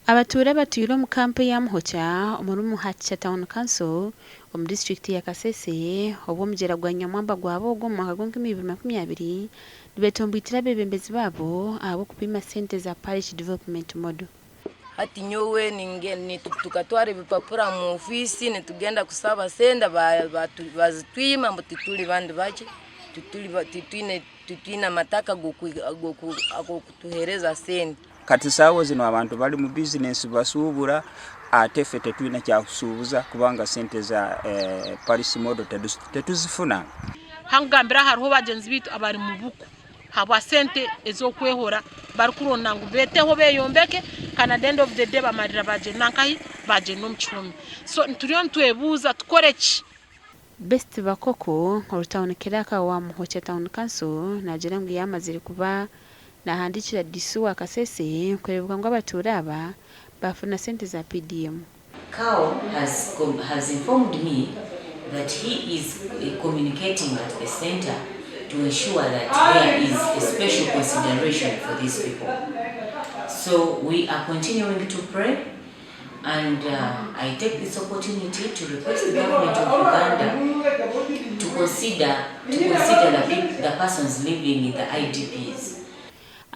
Abatuura abatwire omu kampu eya Muhokya omuri Muhacha Town Council omu disiturikiti ya Kasese obu omugyera gwa Nyamwamba gwabooga omu mwaka gw'enkumi ibiri 20 nibetomboitira abeebembezi baabo ahabw'okubaima sente za Parish Development Model. Hati nyowe tukatwara ebipapura omu ofiisi nitugenda kusaba sente bazitwima ngu tituri bandi bakye, titwine amataka ag'okutuheereza sente. Kati saawa zino abantu bali mu bizinesi basuubura ate ffe tetulina kyakusuubuza kubanga sente za Parish Model tetuzifuna. Hankugambira hariho bagyenzi baitu abari mubuku habwa sente ezokwehora barikuronda ngu beteho beyombeke kandi at the end of the day bamarira bagyenda nkahi bagyenda omu kihome so turiyo nitwebuuza tukoreki? Best Bakoko, oru Town Clerk wa Muhokya Town Council naagira ngu yaamazire kuba naahandiikira DC wa Kasese kureebeka ngu abatuura aba baafuna sente za PDM. Kao has has informed me that he is communicating at the centre to ensure that there is a special consideration for these people. So we are continuing to pray and I take this opportunity to request the government of Uganda to consider to consider the, the persons living in the IDPs.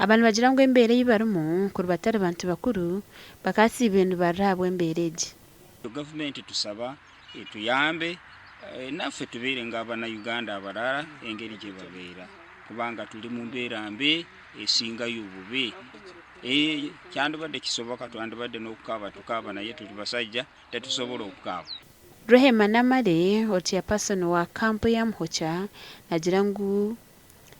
Aba nibagira ngu embeera ei barimu kuri batari bantu bakuru bakaasiibire nibarira ahabw'embeera egi. Gavumenti tusaba etuyambe naffe tubeere nga abanauganda abarara engeri gyebabeera kubanga tuli mumbeera mbi esingayo obubi. Kyandibadde kisoboka twandibadde n'okukaaba tukaaba naye tuli basajja tetusobola okukaaba. Rehema Namale, ori Chairperson wa kampu eya Muhokya naagira ngu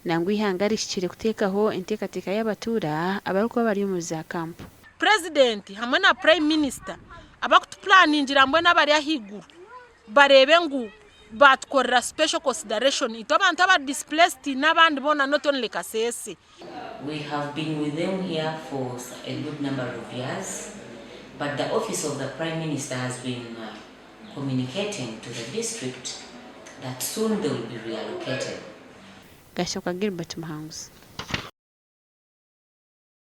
nangwa eihanga rihikire kuteekaho enteekateeka y'abatuura abarikuba bari omuri za kampu. Purezidenti hamwe na Prime Minister abakutupulaningira mbwenu abari ahaiguru bareebe ngu baatukorera special consideration itwe abantu abari displaced n'abandi boona not only Kasese. We have been with them here for a good number of years but the office of the Prime Minister has been communicating to the district that soon they will be reallocated. Gashoka Gilbert Muhanguzi.